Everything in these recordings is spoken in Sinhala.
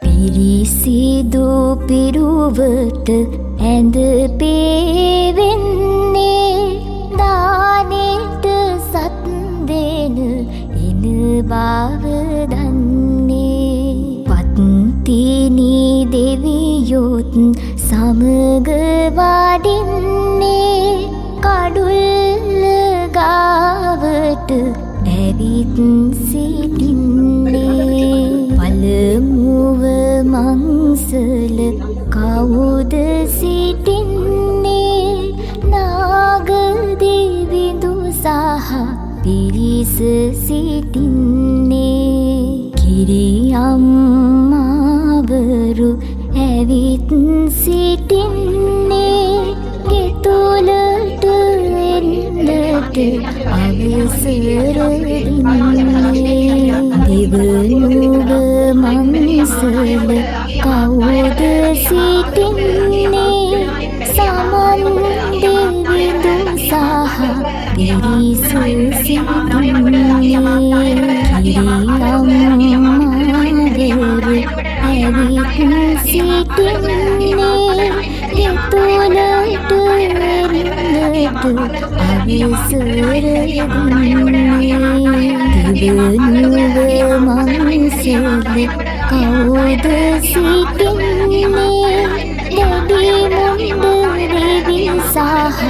පිරිසිදු පිරුවට ඇඳ පේවෙන්නේ දානෙට සත් දෙන එන බව දන්නේ. පත්තිනි දෙවියොත් සමග වඩින්නේ කඩුල්ල ගාවට ඇවිත් සිටින්නේ. පළමුව මංසල කවුද සිටින්නේ? නාග දෙවිඳු සහ පිරිස සිටින්නේ. කිරි අම්මාවරු ඇවිත් සිටින්නේ ගෙතුලට එන්නට අවසර දින්නේ. දෙවනුව මංසල කවුද සිටින්නේ? සමන් දෙවිඳු සහ පිරිස සිටින්නේ. කිරි අම්මාවරු ඇවිත් සිටින්නේ ගෙතුලට එන්නට අවසර දින්නේ. දෙවනුව මංසල කවුද සිටින්නේ? දැඩි මුණ්ඩ දෙවි සහ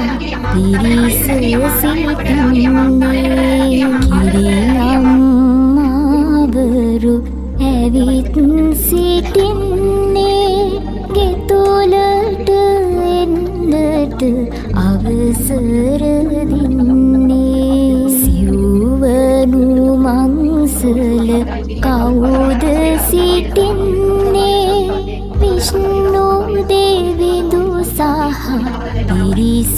පිරිස සිටින්නේ. කිරි අම්මාවරු ඇවිත් සිටින්නේ ගෙතුලට එන්නට අවසර දින්නේ. සිව්වනු මංසල කවුද සිටින්නේ? විෂ්ණු දෙවිඳු සහ පිරිස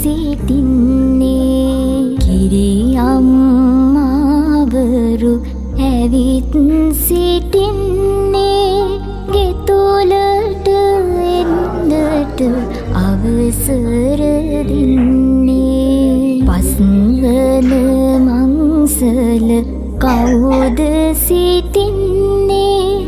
සිටින්නේ. කිරි අම්මාවරු ඇවිත් සිටින්නේ ගෙතුලට එන්නට අවසර දින්නේ. පස්වන මංසල කවුද සිටින්නේ?